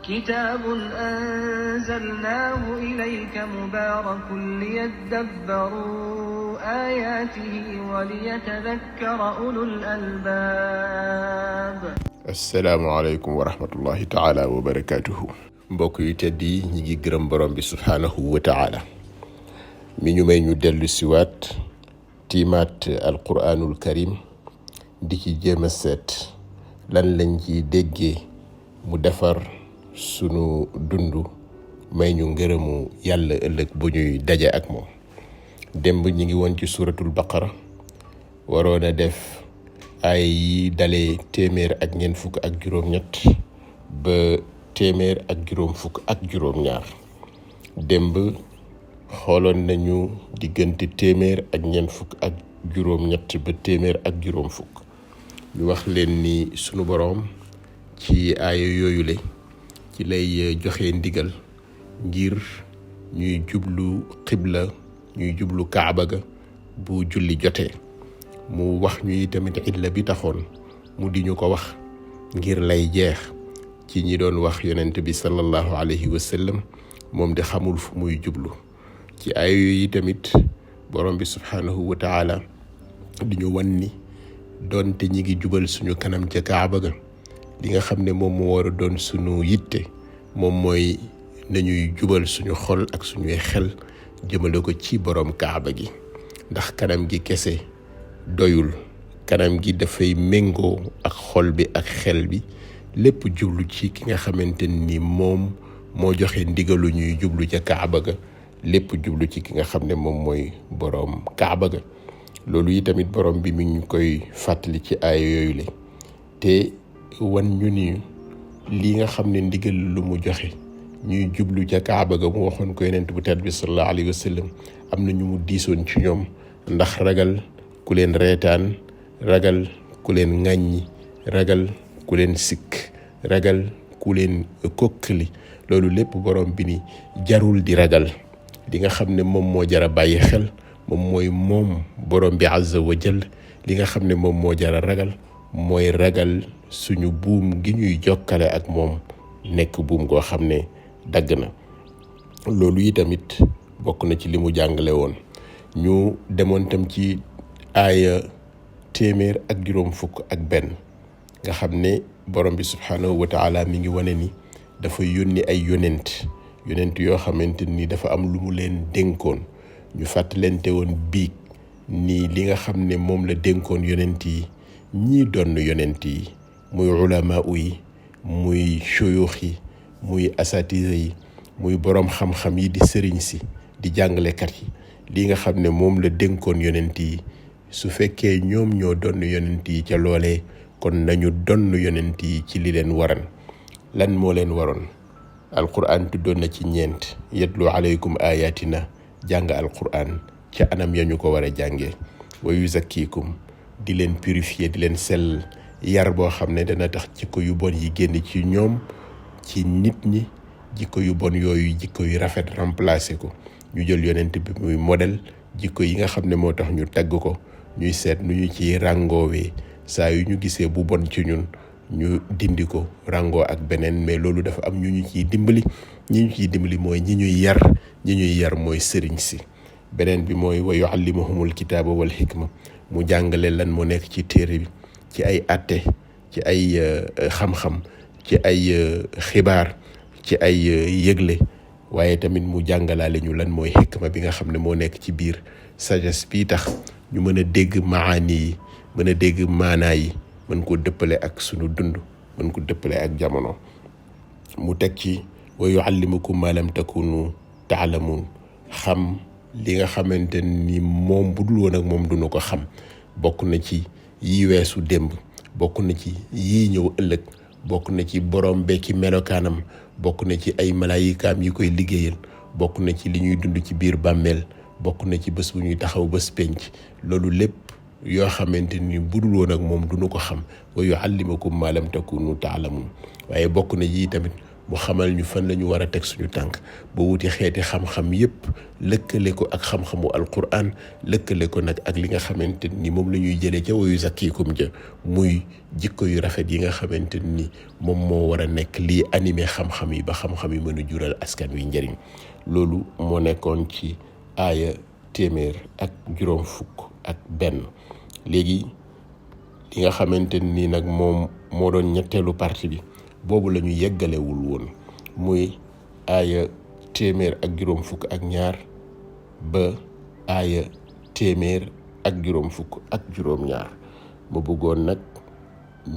كتاب أنزلناه إليك مبارك ليدبروا آياته وليتذكر أولو الألباب. السلام عليكم ورحمة الله تعالى وبركاته. mbokk yu tedd yi ñi ngi gërëm borom bi subhaanahu wa taala mi ñu may ñu dellu siwaat tiimaat alquraanul karim di ci jéem a seet lan lañ ci déggee mu defar sunu dundu may ñu ngërëmu yàlla ëllëg bu ñuy daje ak moom. démb ñi ngi woon ci suratul baqara waroon a def ay yi dalee téeméer ak ñeent fukk ak juróom-ñett ba téeméer ak juróom fukk ak juróom-ñaar. démb xooloon nañu diggante téeméer ak ñeent fukk ak juróom-ñett ba téeméer ak juróom fukk. ñu wax leen ni sunu boroom ci aaya yooyule ci lay joxe ndigal ngir ñuy jublu xibla ñuy jublu kaaba ga bu julli jotee. mu wax ñu tamit illa bi taxoon mu di ñu ko wax ngir lay jeex ci ñi doon wax yonent bi sallallahu alayhi wa sallam moom di xamul fu muy jublu. ci ay yi tamit borom bi subhanahu wa taala di ñu wan ni doonte ñi ngi jubal suñu kanam ca kaaba ga li nga xam ne moom moo war a doon suñu yitte moom mooy nañuy jubal suñu xol ak suñuy xel jëmale ko ci borom kaaba gi, ndax kanam gi kese doyul. kanam gi dafay méngoo ak xol bi ak xel bi, lépp jublu ci ki nga xamante ni moom moo joxe ndigalu ñuy jublu ca kaaba ga, lépp jublu ci ki nga xam ne moom mooy boroom kaaba ga. loolu yi tamit borom bi mi ngi koy fàttali ci ay yooyu la te wan ñu ni li nga xam ne ndigal lu mu joxe ñuy jublu ca kaaba ga mu waxoon ko yonent bu tedd bi sallallahu alayhi wa sallam am na ñu mu diisoon ci ñoom, ndax ragal ku leen reetaan, ragal ku leen ŋàññi, ragal ku leen sikk, ragal ku leen kokkali. loolu lépp borom bi ni jarul di ragal. li nga xam ne moom moo jara bàyyi xel moom mooy moom borom bi azza wa jall. li nga xam ne moom moo jara ragal mooy ragal suñu buum gi ñuy jokkale ak moom nekk buum goo xam ne dagg na. loolu yi tamit bokk na ci li mu jàngale woon. ñu demoon tam ci aaya téeméer ak juróom fukk ak benn nga xam ne borom bi subhanahu wa taala mi ngi wane ni dafa yónni ay yonent yoo xamante ni dafa am lu mu leen dénkoon. ñu fàttalente woon biig ni li nga xam ne moom la dénkoon yonent yi ñii doon yonent yi muy ulama yi, muy shuyuux yi, muy asatise yi, muy boroom xam-xam yi di sëriñ si di jàngalekat yi. li nga xam ne moom la dénkoon yonent yi su fekkee ñoom ñoo doon yonent yi ca loolee kon nañu doon yonent yi ci li leen waran. lan moo leen waroon? alquran tuddoon na ci ñeent: yatlu alaykum ayatina, jàng alquran ca anam ya ñu ko war a jàngee, wa yuzakkikum, di leen purifier, di leen sell yar boo xam ne dana tax jikko yu bon yi génn ci ñoom, ci nit ñi. jikko yu bon yooyu jikko yu rafet remplacer ko. ñu jël yonent bi muy modèle. jikko yi nga xam ne moo tax ñu tagg ko ñuy seet nu ñu ci ràngoowee saa yu ñu gisee bu bon ci ñun ñu dindi ko ràngoo ak beneen. mais loolu dafa am ñu ciy dimbali. ñi ñu ciy dimbali mooy ñi ñuy yar mooy sëriñ si. beneen bi mooy wa yuallimuhumul kitaaba wal hikma, mu jàngale lan moo nekk ci téere bi ci ay atte, ci ay xam-xam, ci ay xibaar, ci ay yëgle. waaye tamit mu jàngalaale ñu lan mooy hikma bi nga xam ne moo nekk ci biir sagesse bi tax ñu mën a dégg maani yi, mën a dégg maanaa yi, mën ko dëppale ak sunu dund, mën ko dëppale ak jamono. mu teg ci wa yuallimukum ma lam takunu taalamuun, xam li nga xamante ni moom bu dul woon ak moom duñu ko xam. bokk na ci yi weesu démb, bokk na ci yii ñëw ëllëg, bokk na ci borom bekki melokaanam, bokk na ci ay malaayikaam yi koy liggéeyal, bokk na ci li ñuy dund ci biir bàmmeel, bokk na ci bés bu ñuy taxaw bés penc. loolu lépp yoo xamante ni budul woon ak moom duñu ko xam. wa yuallimukum ma lam takunu taalamun. waaye bokk na yi tamit mu xamal ñu fan lañu war a teg suñu tànk ba wuti xeeti xam-xam yépp lëkkale ko ak xam-xamu alquran lëkkale ko nag ak li nga xamante ni moom la ñuy jëlee ca wayu zakkikum ja muy jikko yu rafet yi nga xamante ni moom moo war a nekk lii animé xam-xam yi ba xam-xam yi mën a jural askan wi njëriñ loolu moo nekkoon ci aaya 151 léegi li nga xamante ni nag moom moo doon ñetteelu partie bi boobu la ñu yeggalewul woon muy aaya 152 ba aaya 152 ma bëggoon nag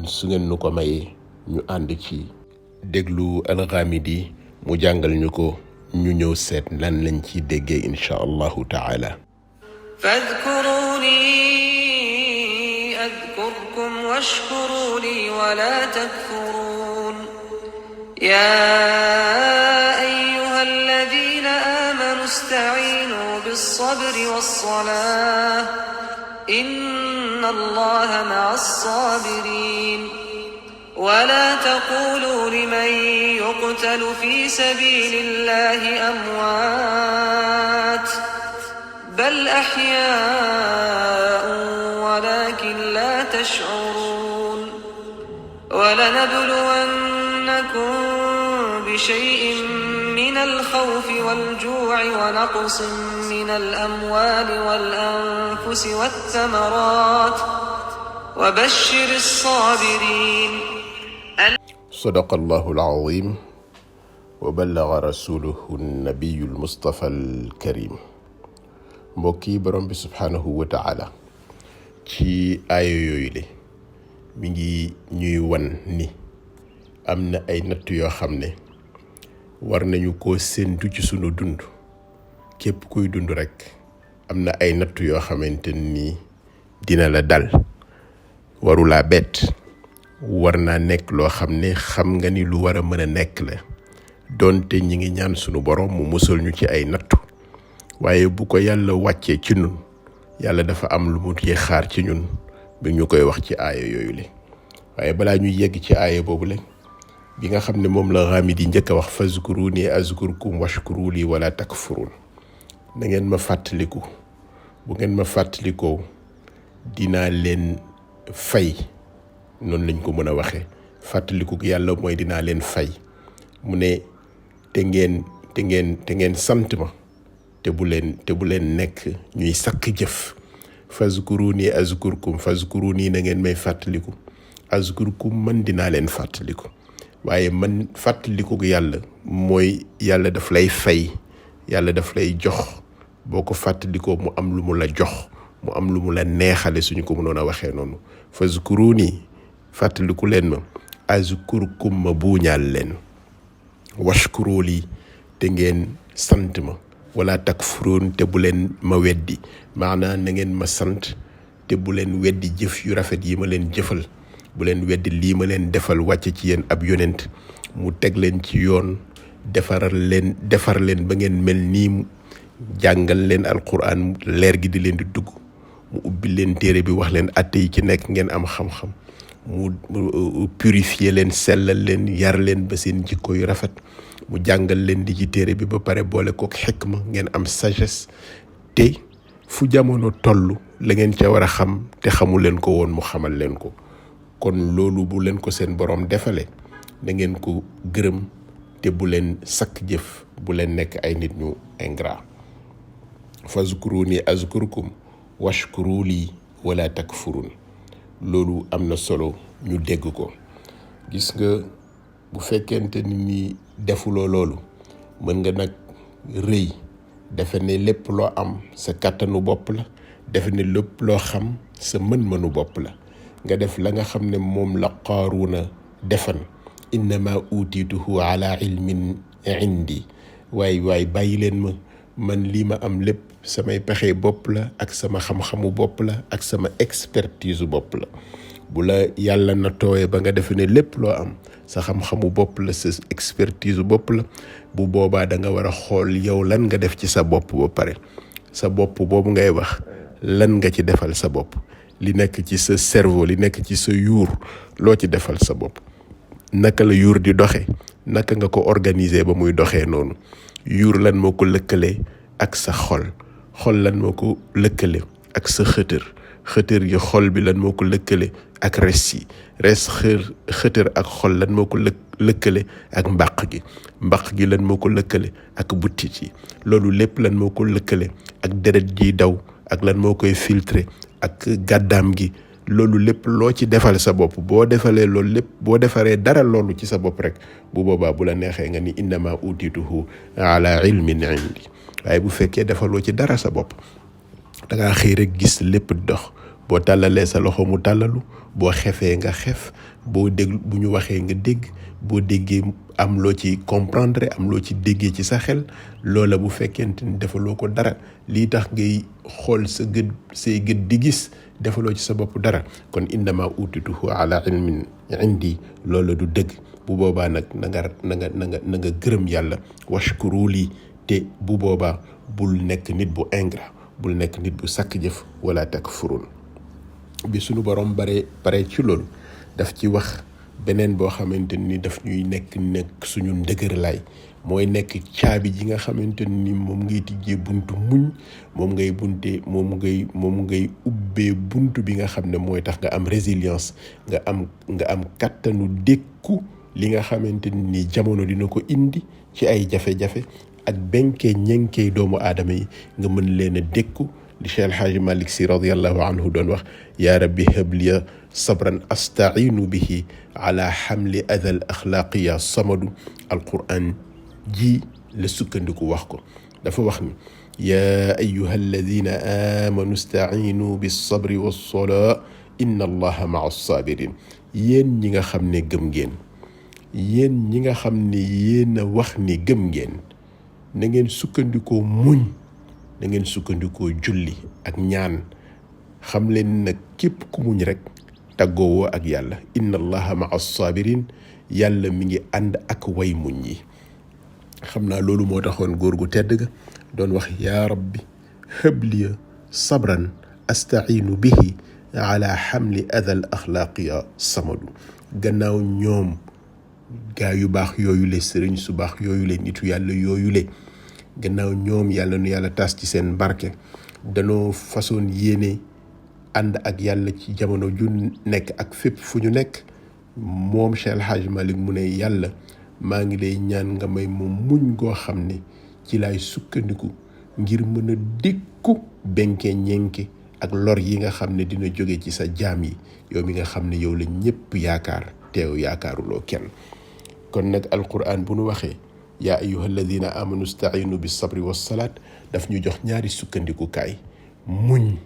su ngeen nu ko mayee ñu ànd ci déglu Al-Ghamidi mu jàngal ñu ko ñu ñëw seet lan lañ ci déggee insha allahu taala. fadkuruni adkurkum washkuru li wala takfurun ya ayyuha alladhina amanu ista'inu bis-sabri was-salah inna allaha ma'as sabirin ولا تقولوا لمن يقتل في سبيل الله أموات بل أحياء ولكن لا تشعرون ولنبلونكم بشيء من الخوف والجوع ونقص من الأموال والأنفس والثمرات وبشر الصابرين صدق الله العظيم وبلغ رسوله النبي المصطفى الكريم. mbokki borom bi subhanahu wa ta'ala ci aaya yooyu le mi ngi ñuy wan ni am na ay natt yoo xam ne war nañu ko séntu ci sunu dund. képp kuy dund rek am na ay natt yoo xamante ni dina la dal warulaa bett war naa nekk loo xam ne xam nga ni lu war a mën a nekk la donte ñi ngi ñaan sunu borom mu musal ñu ci ay nattu waaye bu ko yàlla wàccee ci ñun yàlla dafa am lu mu ci xaar ci ñun bi ñu koy wax ci aaya yooyu le waaye balaa ñuy yegg ci aaya boobu le bi nga xam ne moom la Ghamidi njëkk a wax fazkuruni azkurkum washkuru li wala takfurun na ngeen ma fàttaliku bu ngeen ma fàttalikoo dinaa leen fay noonu lañ ko mën a waxee fàttaliku yàlla mooy dinaa leen fay mu ne te ngeen sant ma te bu leen nekk ñuy sakk jëf fazkuruni azkuruni na ngeen may fàttaliku azkurkum man dinaa leen fàttaliku waaye man fàttaliku yàlla mooy yàlla daf lay fay yàlla daf lay jox boo ko fàttalikoo mu am lu mu la jox mu am lu mu la neexale suñu ko mënoon a waxee noonu fazkuruni fàttaliku leen ma azkurkum ma buuñaal leen washkuru li te ngeen sant ma wala takfurun te bu leen ma weddi maanaam na ngeen ma sant te bu leen weddi jëf yu rafet yi ma leen jëfal bu leen weddi lii ma leen defal wàcce ci yéen ab yonent mu teg leen ci yoon defar leen ba ngeen mel nii jàngal leen alquran leer gi di leen di dugg mu ubbi leen téere bi wax leen atte yi ci nekk ngeen am xam-xam mu purifier leen sellal leen yar leen ba seen jikko yu rafet mu jàngal leen di ci téere bi ba pare boole kook xikma ngeen am sagesse te fu jamono toll la ngeen ca war a xam te xamu leen ko woon mu xamal leen ko kon loolu bu leen ko seen borom defale da ngeen ko gërëm te bu leen sakk jëf bu leen nekk ay nit ñu ingrat fazkuruni azkurkum washkuru li wala takfurun loolu am na solo ñu dégg ko. gis nga bu fekkente ni defuloo loolu mën nga nag rëy defe ne lépp loo am sa kàttanu bopp la defe ne lépp loo xam sa mën-mënu bopp la nga def la nga xam ne moom la Qaaruuna defan innama utiituhu ala ilmin indi waay bàyyi leen ma man lii ma am lépp samay pexe bopp la ak sama xam-xamu bopp la ak sama expertise bopp la bu la yàlla na tooyee ba nga defe ne lépp loo am sa xam-xamu bopp la sa expertise bopp la bu boobaa da nga war a xool yow lan nga def ci sa bopp ba pare sa bopp boobu ngay wax lan nga ci defal sa bopp li nekk ci sa cerveau li nekk ci sa yuur loo ci defal sa bopp naka la yuur di doxe naka nga ko organiser ba muy doxee noonu yuur lan moo ko lëkkale ak sa xol lan moo ko lëkkale ak sa xëtër yi xol bi lan moo ko lëkkale ak res yi xëtër ak xol lan moo ko lëkkale ak mbaq gi lan moo ko lëkkale ak butit yi loolu lépp lan moo ko lëkkale ak deret ji daw ak lan moo koy filtré ak gàddaam gi loolu lépp loo ci defal sa bopp boo defalee loolu lépp boo defaree dara loolu ci sa bopp rek bu boobaa bu la neexee nga ni innama utituhu ala ilmin indi waaye bu fekkee defaloo ci dara sa bopp dangaa xëy rek gis lépp dox boo tàllalee sa loxo mu tàllalu boo xefee nga xef boo dégg bu ñu waxee nga dégg boo déggee am loo ci comprendre am loo ci déggee ci sa xel loola bu fekkente ni defaloo ko dara lii tax ngay xool say gët di gis defaloo ci sa bopp dara kon innama utituhu ala ilmin indi loola du dëgg bu boobaa nag na nga gërëm yàlla washkuru lii te bu boobaa bul nekk nit bu ingrat bul nekk nit bu sàkk jëf wala takfurun bi sunu borom pare ci loolu daf ci wax beneen boo xamante ni daf ñuy nekk suñu ndëgër laay mooy nekk caabi ji nga xamante ni moom ngay tijjee buntu muñ moom ngay ubbee buntu bi nga xam ne mooy tax nga am résilience nga am kattanu dékku li nga xamante ni jamono dina ko indi ci ay jafe-jafe ak benkee ñenkee doomu aadama yi nga mën leen a dékku li Cheikh El Hadji Malick Sy radiyallahu anhu doon wax yaa rabbi habliya sabran astainu bihi ala xamli adal axlaaqiya samadu alquran ji la sukkandiku wax ko dafa wax ni yaa ayuha alladina amanu stainu bilsabri walsolaa inna allaha maa alsabirin yéen ñi nga xam ne gëm ngeen yéen ñi nga xam ne yéen a wax ni gëm ngeen na ngeen sukkandikoo muñ na ngeen sukkandikoo julli ak ñaan xam leen nag képp ku muñ rek tàggoowoo ak yàlla inna allaha maa sabirin yàlla mi ngi ànd ak way muñ yi xam naa loolu moo taxoon góor gu tedd ga doon wax yaa rabbi habliya sabran astainu bihi ala xamli adal axlaaqiya samadu gannaaw ñoom gaa yu baax yooyu le sëriñ su baax yooyu le nitu yàlla yooyu le gannaaw ñoom yàlla nu yàlla tas ci seen barke danoo façon yéene ànd ak yàlla ci jamono ju nekk ak fépp fu ñu nekk moom Cheikh El Hadji Malick mu ne yàlla maa ngi lay ñaan nga may moom muñ goo xam ne ci laay sukkandiku ngir mën a dékku benke ñenke ak lor yi nga xam ne dina jóge ci sa jaam yi yow mi nga xam ne yow la ñépp yaakaar teew yaakaaruloo kenn kon nag alquran bu nu waxee yaa ayyuha alladina amanu stainu bis sabri was salaat daf ñu jox ñaari sukkandikukaay muñ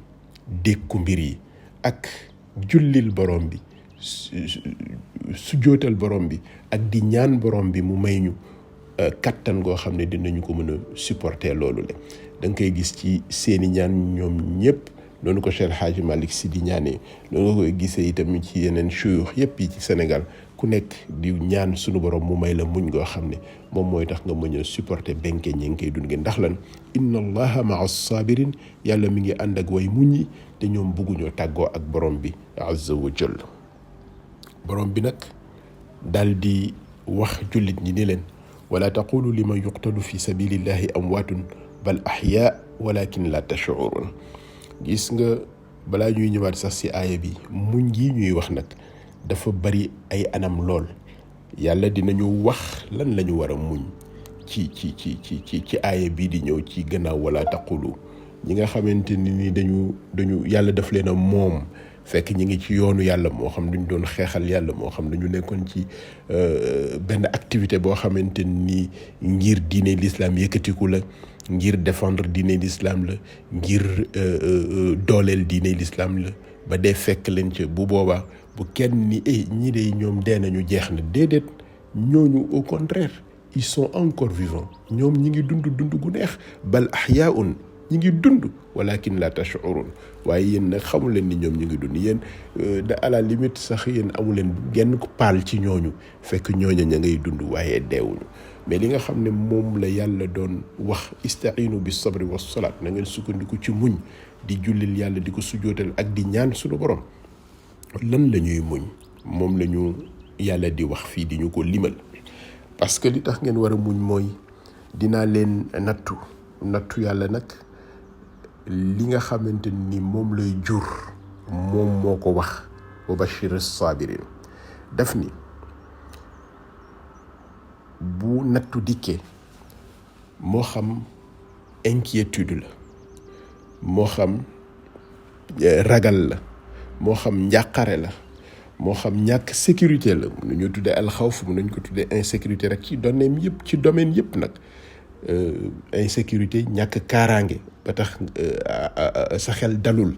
dékku mbir yi ak jullil borom bi sujootal borom bi ak di ñaan borom bi mu may ñu kattan goo xam ne dinañu ko mën a supporter loolu le da nga koy gis ci seeni ñaan ñoom ñëpp noonu ko Cheikh El Hadji Malick Sy di ñaanee noonu nga koy gisee itam ci yeneen shuyuux yëpp yi ci Sénégal ku nekk di ñaan sunu borom mu may la muñ goo xam ne moom mooy tax nga mën a supporter benke ñi ngi koy dund ngeen ndax lan inna allaha maa sabirin yàlla mi ngi ànd ak way muñ yi te ñoom bëgguñoo tàggoo ak borom bi azza wa jall borom bi nag daal di wax jullit ñi ni leen wala taqulu liman yuqtalu fi sabilillahi amwaatun bal ahyaa walakin la tash'urun gis nga balaa ñuy ñëwaat sax ci aaya bi muñ gi ñuy wax nag dafa bari ay anam lool yàlla dinañu wax lan lañu war a muñ ci aaya bii di ñëw ci gannaaw wala taqulu ñi nga xamante ni dañu yàlla daf leen a moom fekk ñi ngi ci yoonu yàlla moo xam duñ doon xeexal yàlla moo xam dañu nekkoon ci benn activité boo xamante ni ngir diine l'islam yëkkatiku la ngir défendre diine l'islam la ngir dooleel diine l'islam la ba dee fekk leen ca bu boobaa bu kenn ni ñi de ñoom dee nañu jeex na déedéet ñooñu au contraire ils sont encore vivants ñoom ñi ngi dund gu neex bal ahyaun ñi ngi dund walakin la tash'urun waaye yéen nag xamul leen ni ñoom ñu ngi dund yéen da à la limite sax yéen amu leen genn ko paal ci ñooñu fekk ñooña ña ngay dund waaye deewuñu mais li nga xam ne moom la yàlla doon wax istainu bis sabri was salaat na ngeen sukkandiku ci muñ di jullil yàlla di ko sujootal ak di ñaan suñu borom lan la ñuy muñ moom la ñu yàlla di wax fii di ñu ko limal parce que li tax ngeen war a muñ mooy dinaa leen nattu yàlla nag li nga xamante ni moom lay jur moom moo ko wax wa bashir sabirin daf ni bu nattu dikkee moo xam inquiétude la moo xam ragal la moo xam njàqare la moo xam ñàkk sécurité la mun nañu tuddee alxawf mun nañu ko tuddee insécurité rek ci domaine yëpp nag insécurité ñàkk kaaraange ba tax sa xel dalul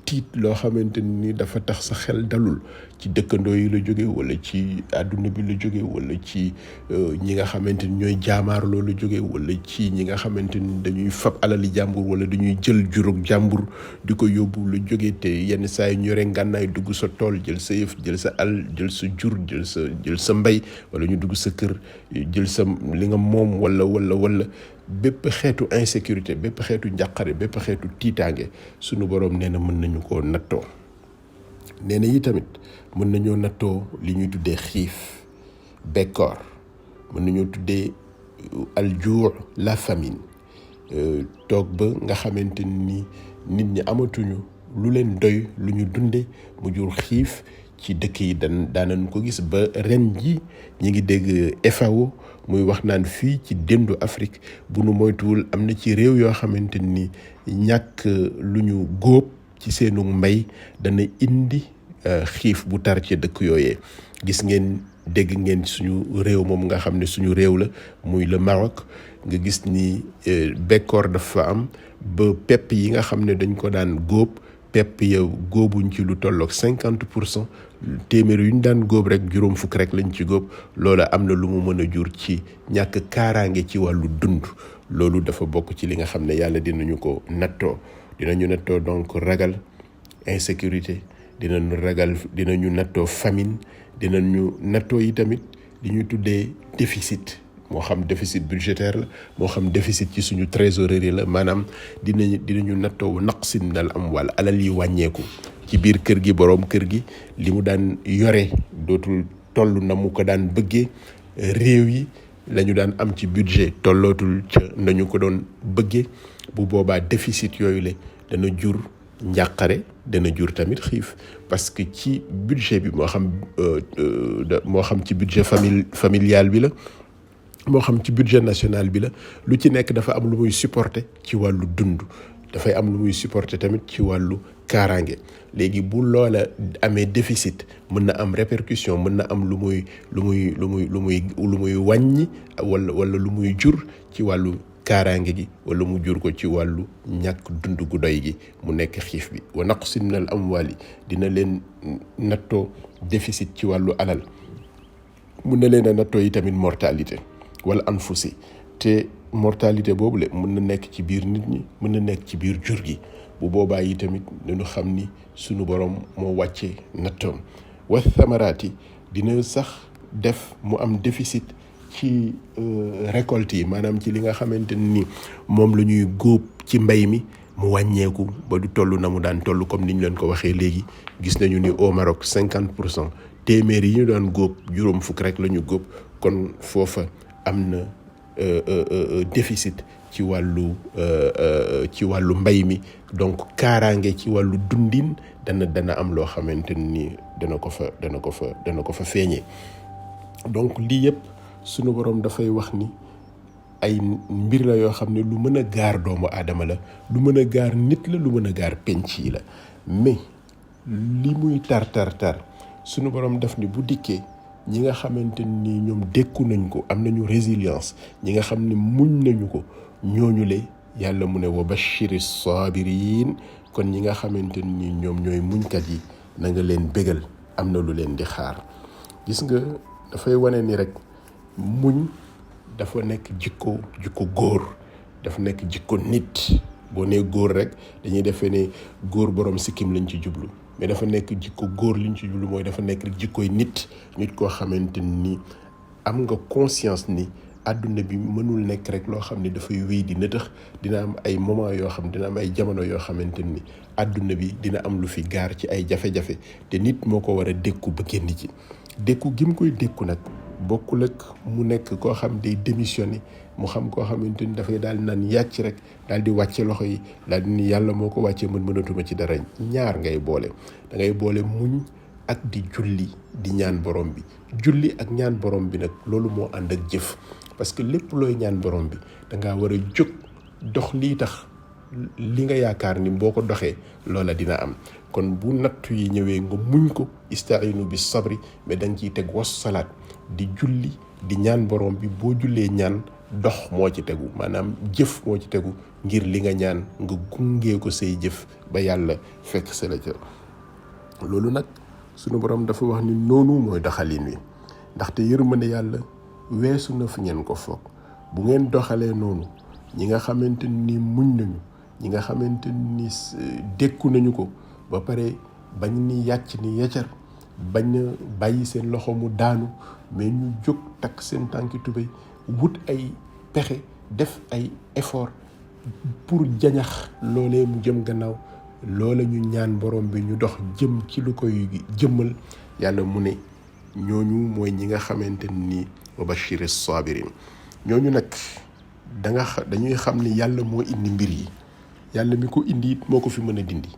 tiit loo xamante ni dafa tax sa xel dalul ci dëkkandoo yi la jóge wala ci àdduna bi la jóge wala ci ñi nga xamante ni ñooy jaamaarloo la jóge wala ci ñi nga xamante ni dañuy fab alali jàmbur wala dañuy jël jurug jàmbur di ko yóbbu la jóge te yenn saa yi ñu yore ngànnaay dugg sa tool jël sa yëf jël sa al jël sa jur jël sa mbay wala ñu dugg sa kër jël sa li nga moom wala bépp xeetu insécurité bépp xeetu njàqare bépp xeetu tiitaange sunu boroom nee na mën nañu koo nattoo nee na yi tamit mën nañoo nattoo li ñuy tuddee xiif bekkoor mën nañoo tuddee aljour la famine toog ba nga xamante ni nit ñi amatuñu lu leen doy lu ñu dunde mu jur xiif ci dëkk yi daanañ ko gis ba ren ji ñi ngi dégg FAO muy wax naan fii ci déndu Afrique bu nu moytuwul am na ci réew yoo xamante ni ñàkk lu ñu góob ci seenu mbay dana indi xiif bu tar ci dëkk yooyee gis ngeen dégg ngeen suñu réew moom nga xam ne suñu réew la muy le Maroc nga gis ni bekkoor dafa am ba pepp yi nga xam ne dañ ko daan góob pepp ya góobuñ ci lu tolloog 50% téeméer yu ñu daan góob rek juróom fukk rek lañ ci góob loola am na lu mu mën a jur ci ñàkk kaaraange ci wàllu dund loolu dafa bokk ci li nga xam ne yàlla dinañu nattoo donc ragal insécurité dinañu nattoo famine dinañu nattoo yi tamit li ñuy tuddee déficit moo xam déficit budgétaire la moo xam déficit ci suñu trésorerie la maanaam dinañu nattoo naqsin dal am wàll alal yi wàññeeku ci biir kër gi boroom kër gi li mu daan yore dootul toll na mu ko daan bëggee réew yi lañu daan am ci budget tollootul ca nañu ko doon bëggee bu boobaa déficit yooyu la dana jur njàqare dana jur tamit xiif parce que ci budget bi moo xam ci budget familial bi la moo xam ci budget national bi la lu ci nekk dafa am lu muy supporter ci wàllu dund dafay am lu muy supporter tamit ci wàllu kaaraange léegi bu loola amee déficit mën na am répercussion mën na am lu muy wàññi wala lu muy jur ci wàllu kaaraange gi wala mu jur ko ci wàllu ñàkk dund gu doy gi mu nekk xiif bi wa naqsin minal amwali dina leen nattoo déficit ci wàllu alal mun na leen a nattoo yi tamit mortalité wala anfusi te mortalité boobu le mën na nekk ci biir nit ñi mën na nekk ci biir jur gi bu boobaa yi tamit dañu xam ni sunu borom moo wàcce nattoom wa thamaraati dina sax def mu am déficit ci récolte yi maanaam ci li nga xamante ni moom la ñuy góob ci mbay mi mu wàññeeku ba du toll na mu daan toll comme ni ñu leen ko waxee léegi gis nañu ni au Maroc 50% téeméer yi ñu daan góob juróom fukk rek la ñu góob kon foofa am na déficit ci wàllu mbay mi donc kaaraange ci wàllu dundin dana am loo xamante ni dana ko fa feeñee donc lii yëpp sunu borom dafay wax ni ay mbir la yoo xam ne lu mën a gaar doomu aadama la lu mën a gaar nit la lu mën a gaar penc yi la mais li muy tar sunu borom daf ni bu dikkee ñi nga xamante ni ñoom dékku nañ ko am nañu résilience ñi nga xam ne muñ nañu ko ñooñu le yàlla mu ne wa bashiri saabiriin kon ñi nga xamante ni ñoom ñooy muñkat yi na nga leen bégal am na lu leen di xaar gis nga dafay wane ni rek muñ dafa nekk jikko góor dafa nekk jikko nit boo nee góor rek dañuy defee ne góor borom sikkim lañ ci jublu mais dafa nekk jikko góor liñ ci jublu mooy dafa nekk jikkoy nit koo xamante ni am nga conscience ni àdduna bi mënul nekk rek loo xam ne dafay wéy di nëtëx dina am ay moment yoo xam dina am ay jamono yoo xamante ni àdduna bi dina am lu fi gaar ci ay jafe-jafe te nit moo ko war a dékku ba génn ci dékku gi mu koy dékku nag bokkul ak mu nekk koo xam day démissionné mu xam koo xamante ni dafay daal naan yàcc rek daal di wàcce loxo yi daal di ni yàlla moo ko wàccee man mënatuma ci dara. ñaar ngay boole, da ngay boole muñ ak di julli di ñaan borom bi. julli ak ñaan borom bi nag loolu moo ànd ak jëf, parce que lépp looy ñaan borom bi dangaa war a jóg dox lii tax li nga yaakaar ni boo ko doxee loola dina am. kon bu nattu yi ñëwee nga muñ ko, istainu bis sabri, mais da nga ciy teg was salaat di julli di ñaan borom bi. boo jullee ñaan dox moo ci tegu, maanaam jëf moo ci tegu ngir li nga ñaan nga gungee ko say jëf ba yàlla fekk sa la ca. loolu nag sunu borom dafa wax ni noonu mooy doxalin wi, ndaxte yërmande yàlla weesu na fi ngeen ko foog. bu ngeen doxalee noonu, ñi nga xamante ni muñ nañu, ñi nga xamante ni dékku nañu ko ba pare bañ ni yàcc ni yeccar, bañ bàyyi seen loxo mu daanu, mais ñu jóg takk seen tànki tubéy wut ay pexe, def ay effort pour jañax loolee mu jëm gannaaw, loola ñu ñaan borom bi ñu dox jëm ci lu koy jëmmal. yàlla mu ne ñooñu mooy ñi nga xamante ni wa bashiri sabirin. ñooñu nag dañuy xam ni yàlla moo indi mbir yi, yàlla mi ko indi it moo ko fi mën a dindi.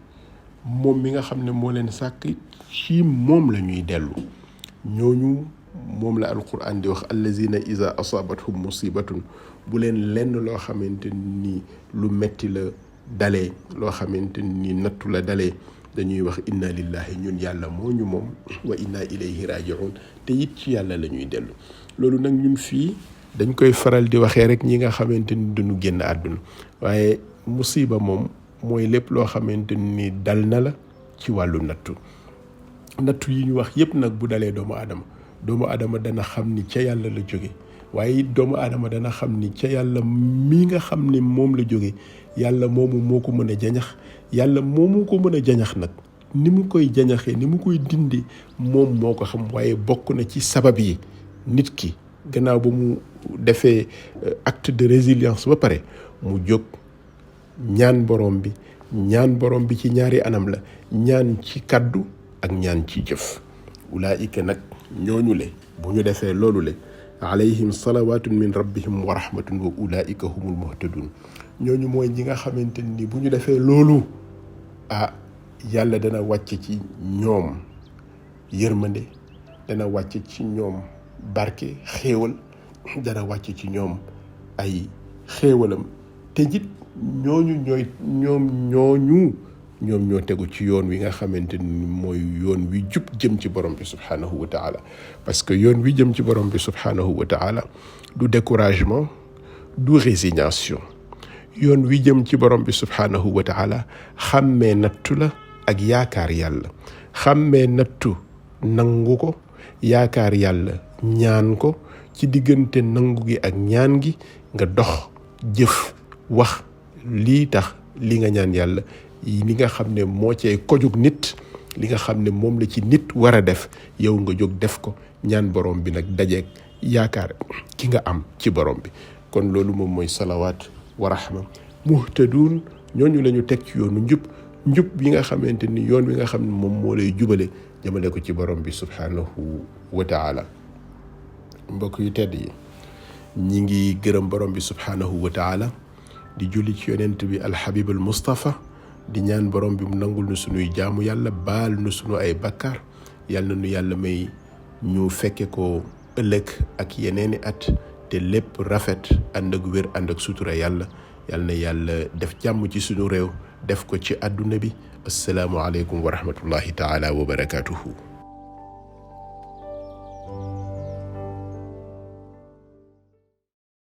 moom mi nga xam ne moo leen sàkk ci moom la ñuy dellu. ñooñu moom la alquran di wax allazina iza asabathum musibatun, bu leen lenn loo xamante ni lu metti la dalee, loo xamante ni nattu la dalee, dañuy wax inna lillahi, ñun yàlla moo ñu moom, wa inna ilayhi raji'un, te it ci yàlla la ñuy dellu. loolu nag ñun fii dañ koy faral di waxee rek ñi nga xamante ni duñu génn àdduna, waaye musiba moom mooy lépp loo xamante ni dal na la ci wàllu nattu yi ñu wax yépp nag bu dalee doomu aadama dana xam ni ca yàlla la jóge, waaye it doomu aadama dana xam ni ca yàlla mi nga xam ne moom la jóge, yàlla moomu moo ko mën a jañax. yàlla moomu ko mën a jañax nag ni mu koy jañaxee, ni mu koy dindi, moom moo ko xam. waaye bokk na ci sabab yi nit ki gannaaw ba mu defee acte de résilience ba pare mu jóg ñaan borom bi ci ñaari anam la, ñaan ci kaddu ak ñaan ci jëf. ulaayika nag ñooñu le bu ñu defee loolu le alayhim salawatun min rabbihim wa rahmatun wa ulaayika humul muhtadun. ñooñu mooy ñi nga xamante ni bu ñu defee loolu yàlla dana wàcce ci ñoom yërmande, dana wàcce ci ñoom barke, xéewal, dana wàcce ci ñoom ay xéewalam. te it ñooñu ñoo tegu ci yoon wi nga xamante ni mooy yoon wi jub jëm ci borom bi subhanahu wa taala. parce que yoon wi jëm ci borom bi subhanahu wa taala du découragement, du résignation. yoon wi jëm ci borom bi subhanahu wa taala xàmmee nattu la ak yaakaar yàlla, xàmmee nattu nangu ko, yaakaar yàlla ñaan ko. ci diggante nangu gi ak ñaan gi nga dox jëf wax lii tax li nga ñaan yàlla, li nga xam ne moo cee kojug nit, li nga xam ne moom la ci nit war a def, yow nga jóg def ko, ñaan borom bi nag dajeeg yaakaar ki nga am ci borom bi. kon loolu moom mooy salawaat wa rahma. muhtadun ñooñu la ñu teg ci yoonu njub bi nga xamante ni yoon wi nga xam ne moom moo lay jubale jëmale ko ci borom bi subhanahu wa taala. mbokk yu tedd yi, ñi ngi gërëm borom bi subhanahu wa taala, di julli ci yonent bi alhabib al mustafa, di ñaan borom bi mu nangul nu sunuy jaamu yàlla, baal nu sunu ay bakkaar. yàlla nu yàlla may ñu fekke ko ëllëg ak yeneeni at, te lépp rafet, ànd ak wér, ànd ak sutura yàlla. yàlla na yàlla def jàmm ci sunu réew, def ko ci àdduna bi. assalaamu aleykum wa rahmatullahi taala wa barakatuhu.